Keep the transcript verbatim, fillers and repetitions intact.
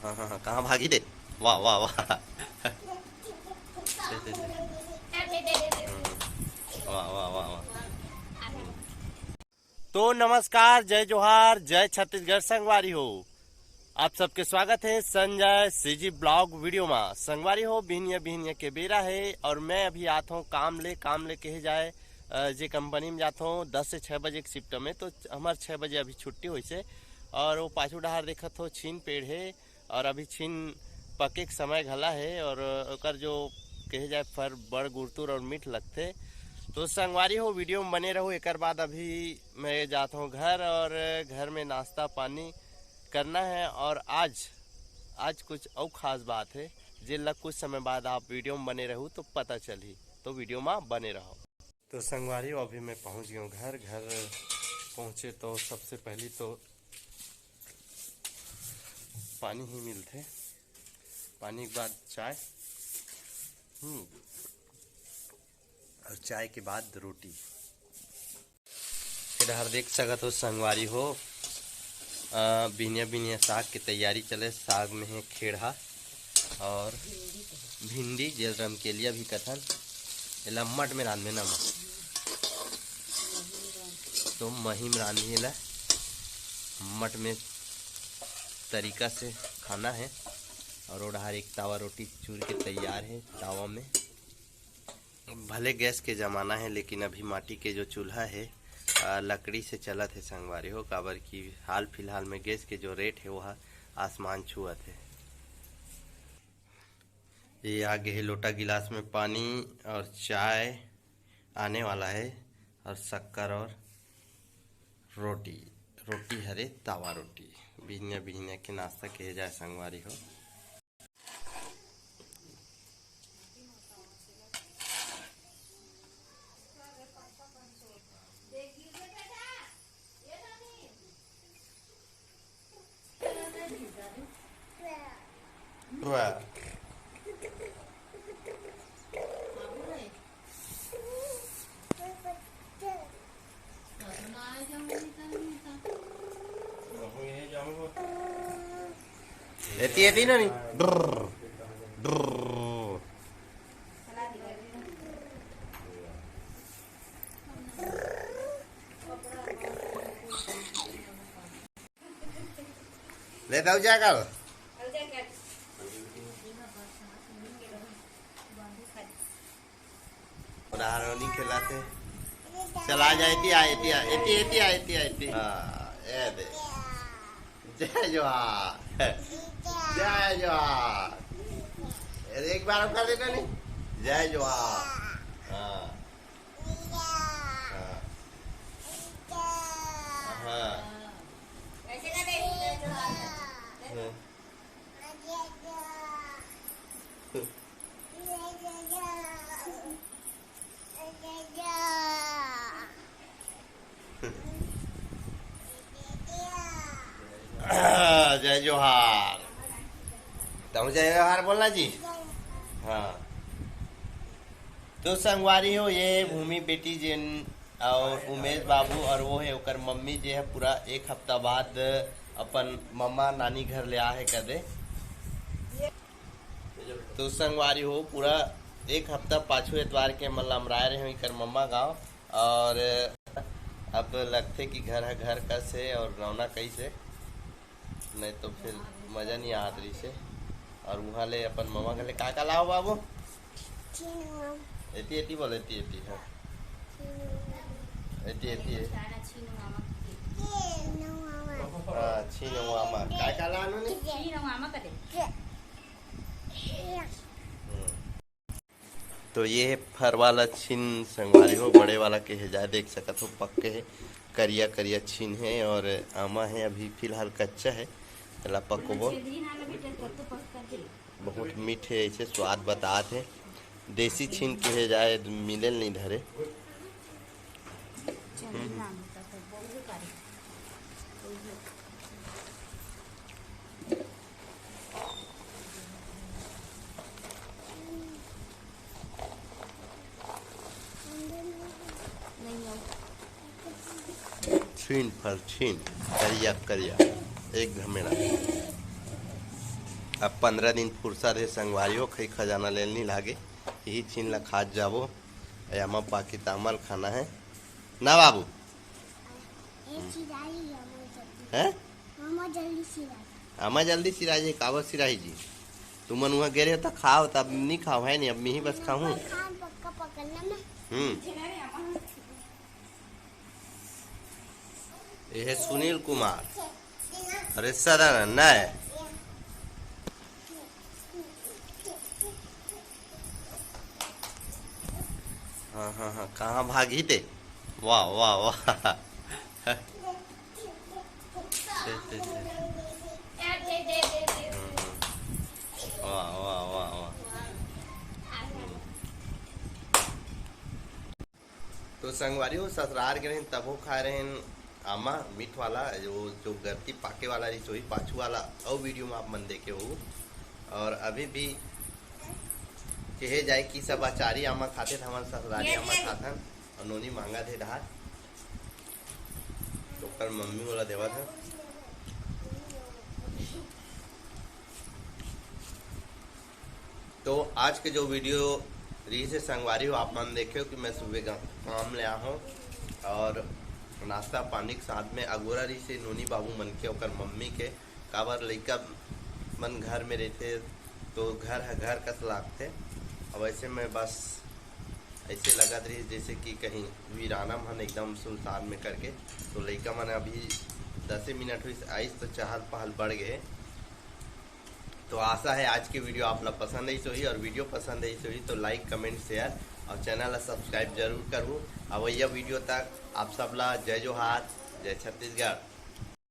हाँ, हाँ, हाँ, कहाँ भागी दे? वाह, वाह, वाह। दे, दे, दे। हम्म। वाह, वाह, वाह, वाह। तो नमस्कार, जय जोहार, जय छत्तीसगढ़ संगवारी हो। आप सबके स्वागत है संजय सीजी ब्लॉग वीडियो मा। संगवारी हो, बिहनिया बिहनिया के बेरा है और मैं अभी आत हूँ काम ले। काम ले कहे जाए, अ, जे कंपनी में जात हूँ दस से छः बजे के शिफ्ट में, तो हमार छः बजे अभी छुट्टी होइसे। और वो पाछू डहार देखत हो छीन पेड़ है और अभी छीन पके के समय घला है और ओकर जो कहे जाए फर बड़ गुरतुर और मीठ लगथे। तो संगवारी हो, वीडियो में बने रहू। एकर बाद अभी मैं जात हूँ घर और घर में नाश्ता पानी करना है। और आज, आज कुछ और खास बात है, जेला कुछ समय बाद आप वीडियो में बने रहू तो पता चलही। तो वीडियो में बने रहो। तो संगवारी हो, अभी मैं पहुँच गया हूँ घर। घर पहुँचे तो सबसे पहली तो पानी ही मिलथे, पानी के बाद चाय, हम्म, और चाय के बाद रोटी। इधर देख सकत हो संगवारी हो, अ, बिनिया बिनिया साग के तैयारी चले। साग में है खेड़हा और भिंडी, जेल रमकेलिया भी कथन। एला मट में रांधबे ना माँ, तो मही में रांधी एला। मट में तरीका से खाना है। और ओ डहार एक तावा रोटी चूर के तैयार है तावा में। भले गैस के जमाना है, लेकिन अभी माटी के जो चूल्हा है, आ, लकड़ी से चलत है संगवारी हो, काबर कि हाल फिलहाल में गैस के जो रेट है, वह आसमान छुअत है। ये आगे है लोटा गिलास में पानी और चाय आने वाला है, और शक्कर और रोटी। रोटी हरे तावा रोटी, बिहनिया बिहनिया के नाश्ता कहे जाए संगवारी हो। एती, एती ना नी। ड्रर, ड्रर। ले दाऊ जा कर। उदाहरण नहीं खिलाते। चला जा, एती आ, एती आ, एती, एती आ, एती आ, एती। हाँ, ये दे। जय जोहार। जय जोहार। अरे, एक बार और कर देना नहीं। जय जोहार। हाँ। हाँ। हाँ। हाँ। जय जोहार। तहु जय जोहार बोलना जी। हाँ, तो संगवारी हो, ये भूमि बेटी जेन और उमेश बाबू और वो है ओकर मम्मी, जे है पूरा एक हफ्ता बाद अपन मम्मा नानी घर ले आ है कदे। तो संगवारी हो, पूरा एक हफ्ता पाछू एतवार के मन लमराए रहे इकर मम्मा गाँव, और अब लगथे कि घर ह घर कस हे और रौना कइस हे, नहीं तो फिर मजा नहीं आत रहिस हे। और वहाँ ले अपन मम्मा घर ले का का लाओ बाबू? एती एती बोल, एती एती, हाँ। एती एती है। हाँ, छीन मामा। का का लानो नहीं? हम्म। तो ये है फर वाला छीन संगवारी हो, बड़े वाला के है, जा देख सकत हो, पक्के है, करिया करिया छीन है और आमा है, अभी फिलहाल कच्चा है, एला पकबो। बहुत मीठ है, ऐसे स्वाद बतात है। देसी छीन के है, जाए मिले नहीं धरे। छीन फर छीन, करिया करिया, एक घमेड़ा। अब पंद्रह दिन फुरसत हे संगवारी हो, खई खजाना ले ल नी लागे, इही छीन ला खात जाबो। ए, अमा पाकित आमा ल खाना हे ना बाबू? ये चिराई है, अमा जल्दी। हैं? अमा जल्दी चिराई। अमा जल्दी चिराई, काबर चिराई जी? तुमन उहाँ गे रहे त खाव, त अब नी खाव, है नी? अब मिही बस खाहूँ। खान पक्का पकड़ना मैं। हम्म। ये है सुनील कुमार। अरे सदा ना, ना है। हाँ, हाँ, हाँ, कहाँ भागी ते? वाह, वाह, वाह। वाह, वाह, वाह, वाह। तो संगवारी हो, ससुरार गे रहेन, तभो खाए रहेन आमा मीठ वाला, जो, जो गरती पाके वाला रहिस, वही पाछू वाला अउ वीडियो में आप मन देखे हो। और अभी भी कहे जाए कि सब अचारी आमा खाथे, त हमन ससुरारी आमा खाथन। और नोनी मांगा थे डहार, तो ओकर मम्मी वाला देवा था। तो आज के जो वीडियो रहिस हे संगवारी हो, आप मन देखे हो कि मैं सुबह गा-, काम ले आए हूँ और नाश्ता पानी के साथ में अगोरा रहिस हे नोनी बाबू मन के, ओकर मम्मी के, काबर लइका मन घर में रहथे तो घर ह घर कस लागथे। अब ऐसे में बस ऐसे लगत रहिस जैसे कि कहीं वीराना मन एकदम सुनसान में करके, तो लइका मन अभी दसे मिनट हुई आइस तो चहल पहल बढ़ गए। तो आशा है आज की वीडियो आप ला पसंद आई होही, और वीडियो पसंद आई होही तो like, comment, share और channel ला subscribe जरूर करहू। अवइया वीडियो तक आप सब ला जय जोहार, जय छत्तीसगढ़।